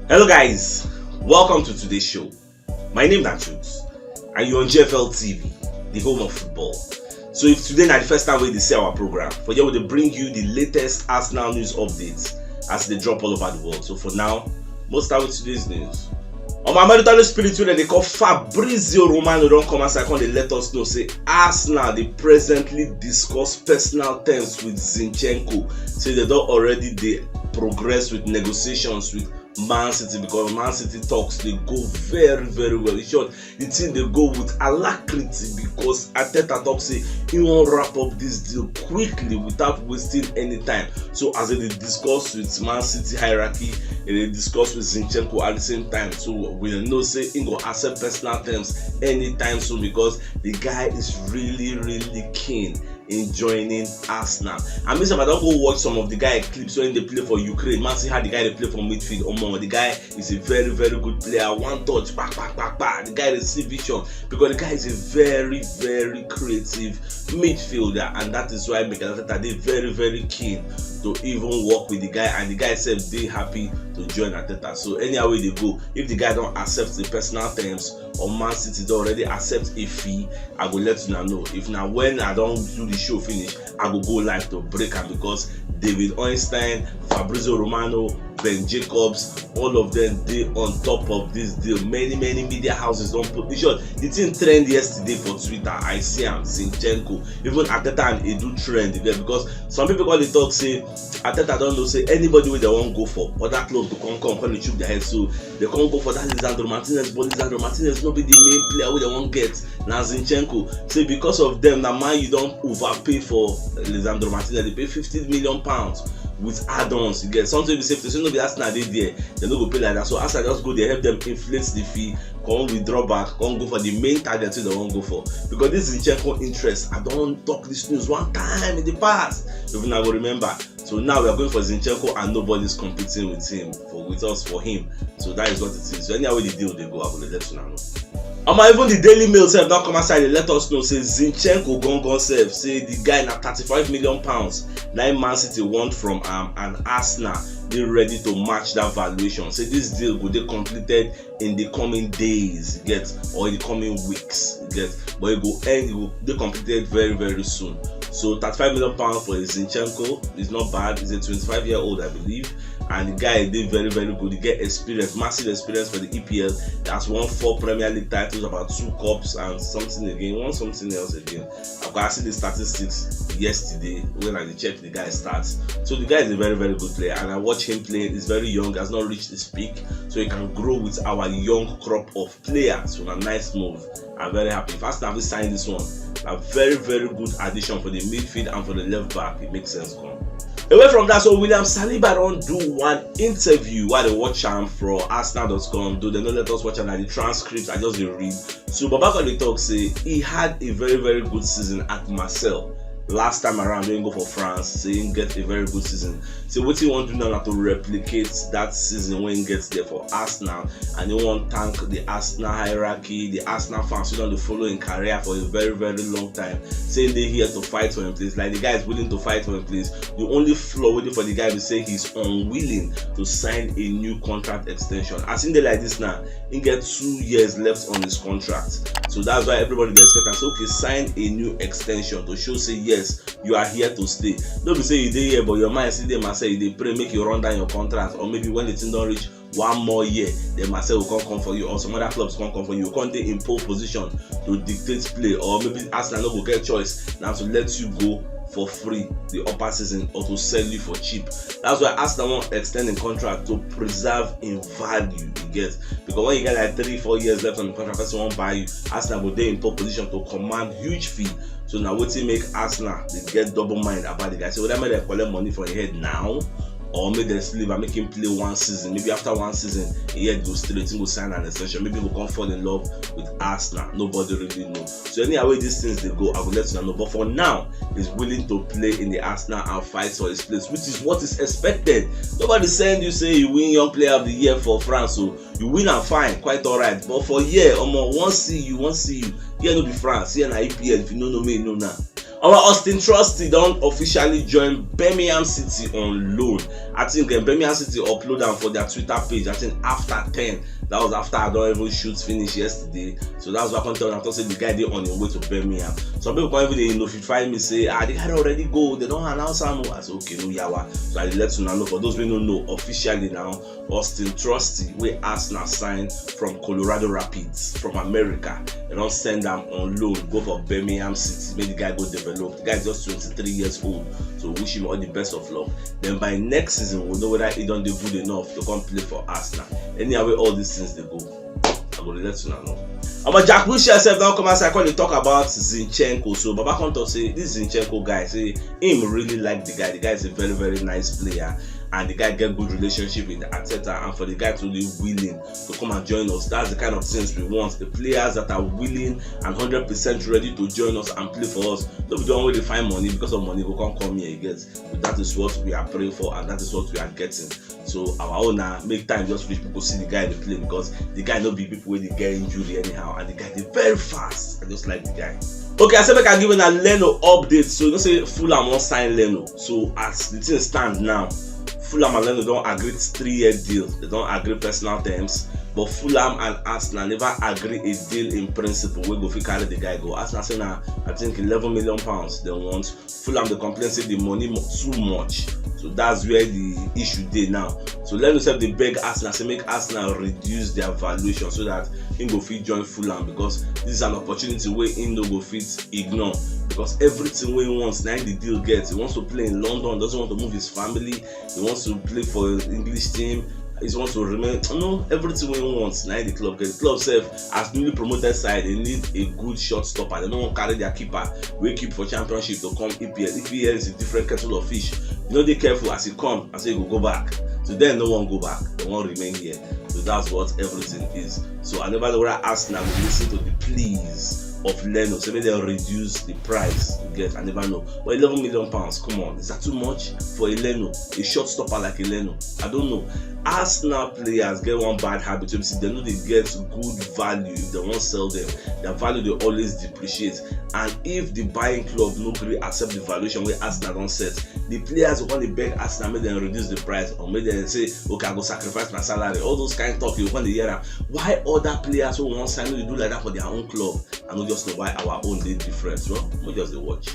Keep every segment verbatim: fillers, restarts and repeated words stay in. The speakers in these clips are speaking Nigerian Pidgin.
Hello guys, welcome to today's show. My name na Chuks and you're on G F L T V, the home of football. So if today na the first time wey you dey see our program, for here we dey bring you the latest Arsenal news updates as they drop all over the world. So for now, let's start with today's news. Omo, American spirit wey dem dey call Fabrizio Romano don come outside come dey let us know say Arsenal dey presently discuss personal terms with Zinchenko. Say dem don already dey progress with negotiations with Man City, because Man City talks dey go very, very well. In short, the thing dey go with alacrity because Arteta talk say he wan wrap up this deal quickly without wasting any time. So as they dey discuss with Man City hierarchy, they dey discuss with Zinchenko at the same time. So we know say he go accept personal terms anytime soon because the guy is really, really keen in joining Arsenal. I mean, sef, I don go watch some of the guy clips wey dey play for Ukraine. Man, see how the guy dey play for midfield. Omo, the guy is a very, very good player. One touch, back, back, back, back. The guy receive vision because the guy is a very, very creative midfielder, and that is why Mikel Arteta dey very, very keen to even work with the guy, and the guy sef dey happy to join Arteta. So anyhow wey dey go, if the guy don accept the personal terms or Man City don already accept a fee, I go let una know. If na when I don do the show finish, I go go live to break am because David Ornstein, Fabrizio Romano, Ben Jacobs, all of them dey on top of this deal. Many, many media houses don put, in short, the thing trend yesterday for Twitter. I see am, Zinchenko, even Arteta and Edu trend there because some people come dey talk say Arteta don know say anybody wey dem wan go for, other clubs go come come come dey chook their head. So dem come go for that Lisandro Martinez, but Lisandro Martinez no be the main player wey dem wan get. Na Zinchenko. Say because of them, na Man U don overpay for Lisandro Martinez. They pay fifty million pounds with add-ons. You get something be say if they say no be Arsenal dey there, they no go pay like that. So Arsenal just go there, help them inflate the fee, come withdraw back, come go for the main target wey they wan go for. Because this Zinchenko interest, I don talk this news one time in the past. If una go remember. So now we are going for Zinchenko and nobody's competing with him for with us for him. So that is what it is. So anyhow wey the deal dey go, I go let una know. Omo, even the Daily Mail sef don come outside dey let us know say Zinchenko gangan sef say the guy na thirty-five million pounds na im Man City want from am, and Arsenal dey ready to match that valuation. Say this deal go dey completed in the coming days, you get, or in the coming weeks, you get, but e go end, e go dey completed very, very soon. So thirty-five million pounds for a Zinchenko is not bad. He's a twenty-five year old, I believe, and the guy dey very, very good. He get experience, massive experience for the E P L. That's won four Premier League titles, about two cups and something again, won something else again. I see the statistics yesterday when I dey check the guy stats. So the guy is a very, very good player, and I watch him play. He's very young, has not reached his peak, so he can grow with our young crop of players. So a nice move. I'm very happy. If Arsenal fit sign this one, a very, very good addition for the midfield and for the left back. It makes sense. Come away from that, so William Saliba don do one interview while they watch am for Arsenal dot com. Though they no let us watch am, na the transcript I just dey read. So Baba come dey talk say he had a very, very good season at Marseille last time around when he go for France. Say he get a very good season. Say wetin he wan do now na to replicate that season when he get there for Arsenal, and he wan thank the Arsenal hierarchy, the Arsenal fans wey don dey follow him career for a very, very long time. Say he dey here to fight for him place. Like, the guy is willing to fight for him place. The only flaw wey dey for the guy be say he's unwilling to sign a new contract extension. As he dey like this now, he get two years left on his contract. So that's why everybody dey expect am say, okay, sign a new extension to show say yes, you are here to stay. No be say you dey here but your mind still dey Marseille, you dey pray make you run down your contract, or maybe when the thing don reach one more year, then Marseille go come come for you, or some other clubs come come for you, come dey in pole position to dictate play, or maybe Arsenal no go get choice now to let you go for free the upper season or to sell you for cheap. That's why Arsenal wan extend im contract to preserve im value, you get, because when you get like three, four years left on the contract, person wan buy you, Arsenal go dey in pole position to command huge fee. So na wetin make Arsenal dey get double mind about the guy. So whether make dem collect money for im head now or make dem still leave am make him play one season, maybe after one season im head go straight, he go sign an extension, maybe he go come fall in love with Arsenal. Nobody really know. So anyhow wey these things dey go, I go let una know. But for now, he's willing to play in the Arsenal and fight for his place, which is what is expected. Nobody send you say you win Young Player of the Year for France, so you win am, fine, quite alright. But for here, omo, wan see you, wan see you. Here no be France, here na E P L. If you no know me, you know now. Our Austin Trusty don officially join Birmingham City on loan. I think uh, Birmingham City upload am for their Twitter page. I think after ten, that was after I don even shoot finish yesterday. So that's why I come tell una say the guy dey on him way to Birmingham. Some people come even dey notify me say, ah, the guy already go. They don announce am. I say, okay, no yawa. So I let una know. For those wey no know, officially now, Austin Trusty, wey Arsenal sign from Colorado Rapids from America, they don send am on loan go for Birmingham City, make the guy go develop. The guy is just twenty-three years old, so wish him all the best of luck. Then by next season, we'll know whether he don dey good enough to come play for Arsenal. Anyhow wey all these things dey go, I go let una know. Omo, Jack Wilshere sef don come outside come dey talk about Zinchenko. So Baba come talk say this Zinchenko guy, say him really like the guy. The guy is a very, very nice player, and the guy get good relationship with Arteta, and for the guy to be willing to come and join us, that's the kind of things we want. The players that are willing and hundred percent ready to join us and play for us. No be the one wey dey find money, because of money go come come here again. But that is what we are praying for, and that is what we are getting. So our own na make time just reach, people see the guy dey play, because the guy no be people wey dey get injury anyhow, and the guy dey very fast. I just like the guy. Okay, I say make I give una Leno update. So you know say Fulham wan sign Leno. So as the thing stand now, Fulham and Leno don agree three-year deal. They don agree personal terms, but Fulham and Arsenal never agree a deal in principle wey go fit carry the guy go. Arsenal say na, I think, eleven million pounds they want. Fulham dey complain say the money mo- too much. So that's where the issue dey now. So Leno sef dey beg Arsenal say make Arsenal reduce their valuation so that he go fit join Fulham, because this is an opportunity wey he no go fit ignore, because everything wey he wants na him the deal get. He wants to play in London, doesn't want to move his family. He wants to play for an English team. He wants to remain, you know, everything wey he wants na him the club get. The club sef, as newly promoted side, they need a good shot stopper. They no wan carry their keeper wey keep for Championship to come E P L. E P L is a different kettle of fish. You no dey careful as you come, as you go go back. So dem no wan go back. They wan remain here. So that's what everything is. So I never know whether Arsenal will listen to the pleas of Leno, say make dem reduce the price. You get, I never know. But eleven million pounds, come on, is that too much for a Leno? A short stopper like a Leno? I don't know. Arsenal players get one bad habit wey be say dem no dey get good value if dem wan sell them. Their value dey always depreciate. And if the buying club no gree accept the valuation wey Arsenal don set, the players go come dey beg Arsenal make dem reduce the price, or make dem say, okay, I go sacrifice my salary. All those kind talk, you go come dey hear am. Why other players wey wan sign no dey do like that for their own club? I no just know why our own dey different. Well, we just dey watch.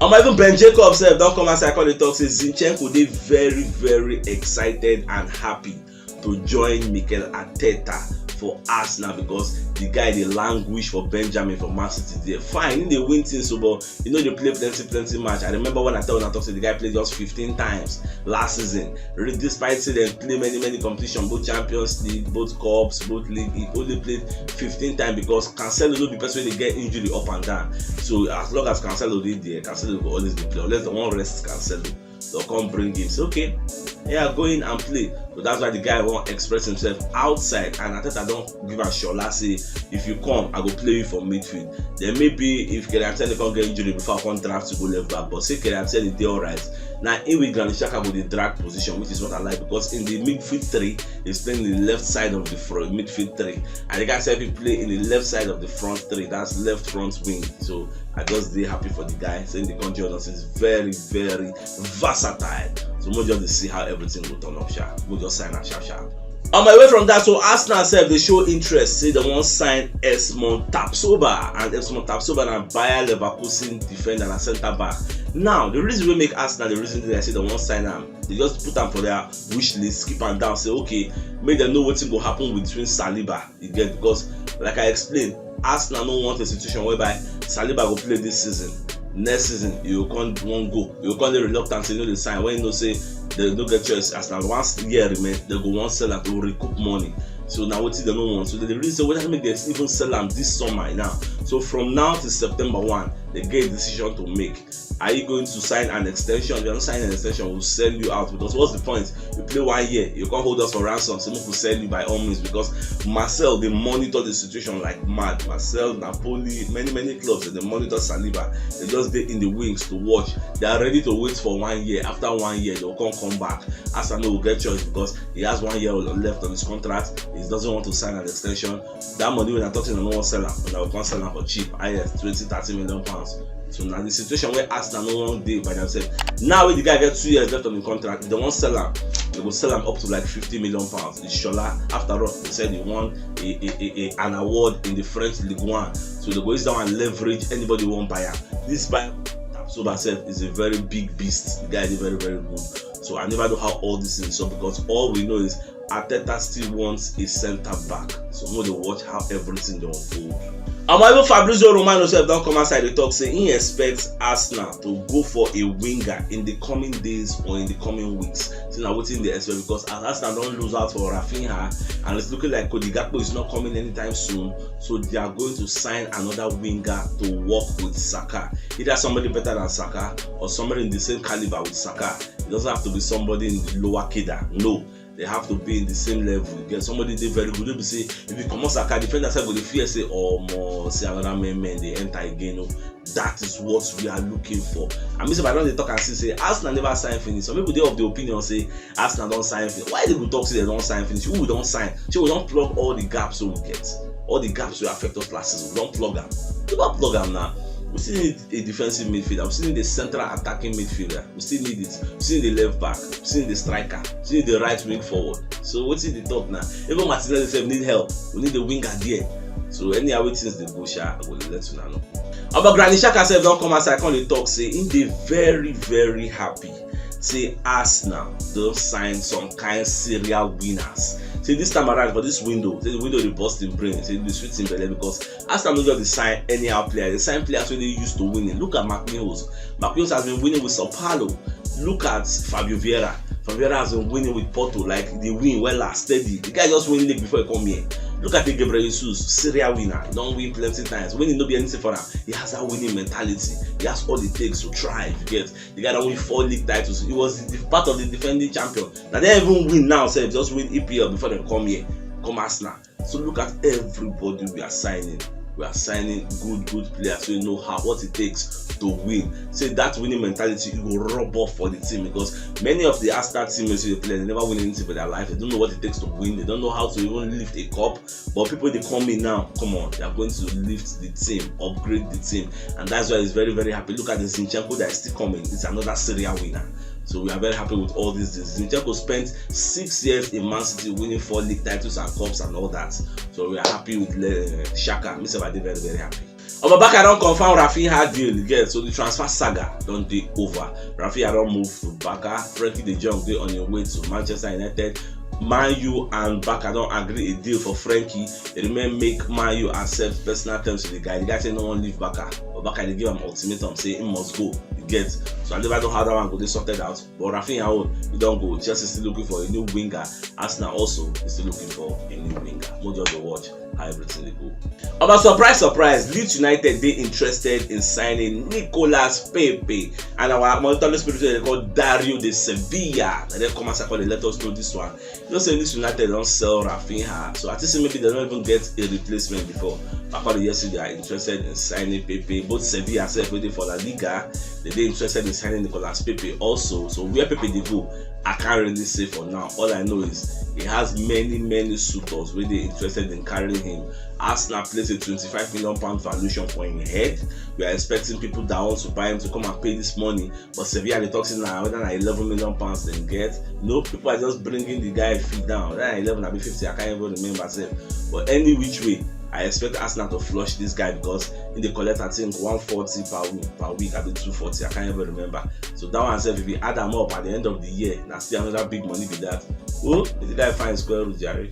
Omo, even Ben Jacobs sef don come outside come dey talk say Zinchenko dey very, very excited and happy to join Mikel Arteta for Arsenal, because the guy dey languish for Benjamin for Man City there. Fine, he dey win things, so, but he no dey play plenty, plenty match. I remember when I tell una talk say the guy play just fifteen times last season. Re- Despite say dem play many, many competition, both Champions League, both cups, both league, he only played fifteen times because Cancelo no be person wey dey get injury up and down. So as long as Cancelo dey there, Cancelo go always dey play, unless dem wan rest Cancelo. They'll come bring him. Say, okay, yeah, go in and play. But that's why the guy wan express himself outside, and Arteta don give am shola say, if you come, I go play you for midfield. Then maybe if Kieran Tierney come get injury before I come draft to go left back, but say Kieran Tierney dey alright. Now in with Granit Xhaka go dey drag position, which is what I like, because in the midfield three, he's playing the left side of the front midfield three, and the guy sef fit play in the left side of the front three, that's left front wing. So I just dey happy for the guy. Saying the country honest is very, very versatile. So we just dey see how everything go turn up sha. We just sign am sharp sharp. On my way from that, so Arsenal sef dey show interest, say dem wan sign Esmond Tapsoba, and Esmond Tapsoba na Bayer Leverkusen defender, na centre back. Now the reason wey make Arsenal, the reason dey say dem wan sign am, they just put am for their wish list, keep am down, say, okay, make dem know wetin go happen between Saliba, you get, because, like I explained, Arsenal no want a situation whereby Saliba go play this season, next season you go come wan go, you go come dey reluctant say you no dey sign, when you know say dem no get choice. As na one year remain, dem go wan sell am to recoup money. So na wetin dem no want. So dem dey reason whether make dem even sell am this summer now. So from now till September one, dem get a decision to make. Are you going to sign an extension? If you don't sign an extension, we'll sell you out, because what's the point? You play one year, you can't hold us for ransom, so we could sell you by all means, because Marcel, they monitor the situation like mad. Marcel, Napoli, many, many clubs, they monitor Saliba. They just dey in the wings to watch. They are ready to wait for one year. After one year, they'll come, come back. Arsenal will get choice because he has one year left on his contract. He doesn't want to sign an extension. That money when I talk to him, I no wan sell am. Una go come sell am for cheap. I S twenty, thirty million pounds. So now the situation where Arsenal no wan dey by themselves. Now wey the guy get two years left on the contract, if they wan sell am, they go sell am up to like fifty million pounds. It's Shola. After all, they said he won a, a, a, a, an award in the French Ligue one. So they go use that one leverage anybody wan buy am. This buy Tapsoba sef is a very big beast. The guy is very, very good. So I never know how all this things so, because all we know is Arteta still wants a centre back. So we dey watch how everything dey unfold. Omo, even Fabrizio Romano sef don come outside dey talk say he expects Arsenal to go for a winger in the coming days or in the coming weeks. So na wetin dey expect, because as Arsenal don lose out for Rafinha and it's looking like Cody Gakpo is not coming anytime soon, so they are going to sign another winger to work with Saka. Either somebody better than Saka or somebody in the same caliber with Saka. It doesn't have to be somebody in the lower cadre. No, they have to be in the same level. You get somebody dey very good. You be say if you comot Saka, defender sef go dey fear say, "Oh, more see another man, man dey enter again." No, that is what we are looking for. And me sef, I don dey talk and see say Arsenal never sign finish. Some people dey of the opinion say Arsenal don sign finish. Why they go talk say they don sign finish? Who we don sign? So we don plug all the gaps wey we get. All the gaps wey affect us last season, we don plug am. We don plug am now. We still need a defensive midfielder. We still need a central attacking midfielder. We still need it. We still need a left back. We still need a striker. We still need the right wing forward. So wetin dey talk now? Even Martinelli sef need help. We need a winger there. So anyhow wey things dey go, sha, I go dey let una know. Omo, Granit Xhaka sef don come outside come dey talk say he dey very, very happy say Arsenal don sign some kind serial winners. Say this time around for this window, say the window dey burst him brain, say e dey sweet him belle, because Arsenal no just dey sign anyhow player. They sign players wey dey used to winning. Look at Marquinhos. Marquinhos has been winning with Sao Paulo. Look at Fabio Vieira. Fabio Vieira has been winning with Porto, like, the win well last steady. The guy just win league before he come here. Look at Gabriel Jesus, serial winner. He don win plenty times. Winning no be anything for am. He has that winning mentality. He has all it takes to thrive. You get, the guy don win four league titles. He was the, part of the defending champion. Na dem even win now sef, just win E P L before dem come here, come Arsenal. So look at everybody we are signing. We are signing good, good players wey know how, what it takes to win. Say that winning mentality, e go rub off for the team, because many of the Arsenal teammates wey dey play, they never win anything for their life. They don't know what it takes to win. They don't know how to even lift a cup. But people dey come in now, come on, they are going to lift the team, upgrade the team, and that's why he's very, very happy. Look at the Zinchenko that is still coming. It's another serial winner. So we are very happy with all these things. Zinchenko spent six years in Man City, winning four league titles and cups and all that. So we are happy with uh, Xhaka. Me sef, I dey very, very happy. Omo, Barca don confirm Rafinha deal again, so the transfer saga don dey over. Rafinha don move to Barca. Frenkie de Jong dey on him way to Manchester United. Man U and Barca don agree a deal for Frenkie. E remain make Man U accept personal terms with the guy. The guy say no wan leave Barca, but Barca dey give am ultimatum say he must go. You get? So I never know how that one go dey sorted out. But Rafinha own, he don go. Chelsea still looking for a new winger. Arsenal also is still looking for a new winger. Mo just dey watch how everything dey go. Omo, surprise, surprise, Leeds United dey interested in signing Nicolas Pepe, and our monitoring spirit wey dem dey call Dario de Sevilla, na dem come outside come dey let us know this one. You know say Leeds United don sell Rafinha, so I think say maybe dem no even get a replacement before. But according to yesterday, they are interested in signing Pepe. Both Sevilla sef wey dey for La Liga, they dey interested in signing Nicolas Pepe also. So where Pepe dey go, I can't really say for now. All I know is he has many, many suitors wey dey interested in carrying him. Arsenal place a twenty-five million pound valuation for him head. We are expecting people that want to buy him to come and pay this money. But Sevilla dey talk say na whether na eleven million pounds dem get. No, people are just bringing the guy fee down. Whether na eleven abi fifty, I can't even remember sef. But any which way, I expect Arsenal to flush this guy, because he dey collect, I think, one forty per week, per week, abi two forty, I can't even remember. So that one sef, if you add am up at the end of the year, na still another big money be that. Oh, if the guy find square root, jare.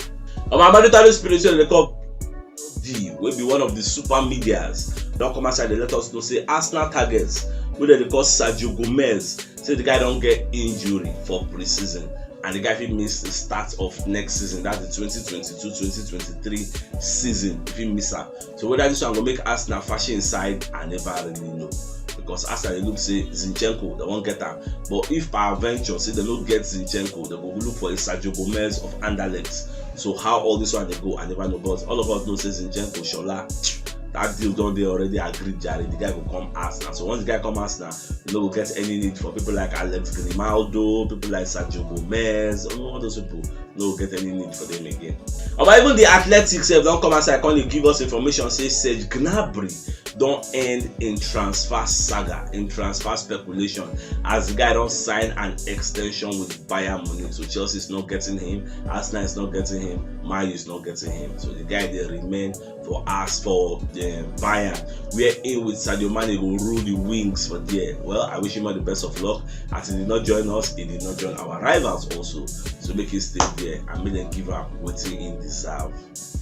Omo, Amadu Tadu Spiritual dey call D, wey be one of the super medias, don come outside dey let us know say Arsenal targets, wey dem dey call Sergio Gomez, say the guy don get injury for pre-season, and the guy fit miss the start of next season, that's the twenty twenty-two twenty twenty-three season, if he miss am. So whether this one go make Arsenal fashion inside, I never really know, because Arsenal dey look say Zinchenko, dem wan get am. But if peradventure say dem no get Zinchenko, dem go look for a Sergio Gomez of Anderlecht. So how all this one dey go, I never know. But all of us know say Zinchenko, Shola, that deal don dey already agreed, jare. The guy go come Arsenal. So once the guy come Arsenal, you no go get any need for people like Alex Grimaldo, people like Sergio Gomez, all those people. No go get any need for them again. Omo, even the Athletic sef don come outside come dey give us information say Serge Gnabry don end in transfer saga, in transfer speculation, as the guy don sign an extension with Bayern Munich. So Chelsea is not getting him, Arsenal is not getting him, Man U is not getting him. So the guy dey remain for us for the Bayern, where in with Sadio Mane go rule the wings for there. Well, I wish him all the best of luck. As he did not join us, he did not join our rivals also. So make him stay there and make dem give am wetin he deserve.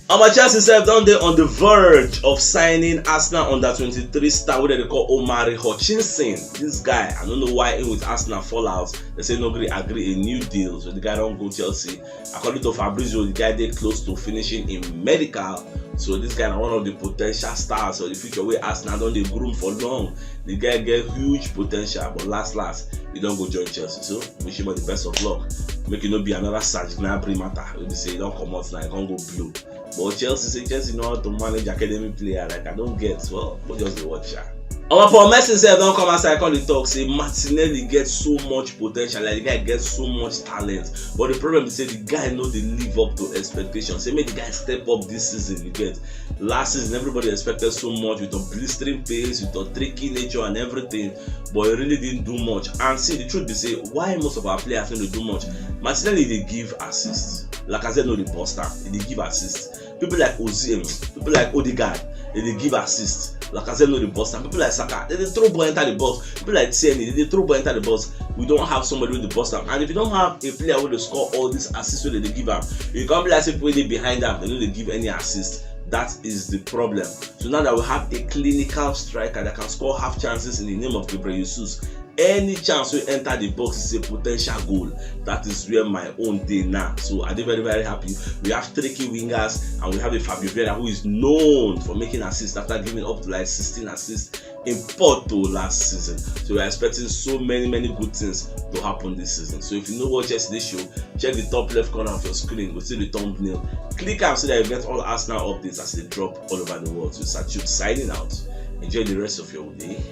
Our Chelsea sef don dey on the verge of signing Arsenal under twenty-three star wey dem dey call Omari Hutchinson. This guy, I don't know why him with Arsenal fall out. They say no gree agree a new deal, so the guy don go Chelsea. According to Fabrizio, the guy dey close to finishing im medical. So this guy na one of the potential stars for the future wey Arsenal don dey groom for long. The guy get huge potential, but last last, he don go join Chelsea. So wish him all the best of luck. Make e no be another Serge Gnabry matter wey be say he don comot now, he come go blue. But Chelsea say Chelsea know how to manage academy player. Like, I don't get. Well, we just dey watch am. Our Paul Merson sef don come outside come dey talk say Martinelli get so much potential, like, the guy get so much talent, but the problem is say the guy no dey live up to expectation. Say make the guy step up this season. You get, last season everybody expected so much with a blistering pace, with a tricky nature and everything, but he really didn't do much. And see, the truth be say, why most of our players no dey do much? Martinelli dey give assists, Lacazette no dey burst am, he dey give assists. People like Ozil, people like Odegaard, they dey give assists. Lacazette no dey burst am. People like Saka, they dey throw ball enter the box. People like Tierney, they dey throw ball enter the box. We don't have somebody wey dey burst am. And if you don't have a player wey dey score all these assists wey they dey give am, you can't be like say people wey dey behind am, they no dey give any assist. That is the problem. So now that we have a clinical striker that can score half chances in the name of Gabriel Jesus, any chance wey enter the box is a potential goal. That is where my own dey now. So I dey very, very happy. We have tricky wingers and we have a Fabio Vieira who is known for making assists after giving up to like sixteen assists in Porto last season. So we're expecting so many, many good things to happen this season. So if you no watch yesterday's show, check the top left corner of your screen. You go see the thumbnail. Click am so that you get all Arsenal updates as they drop all over the world. So Satube signing out. Enjoy the rest of your day.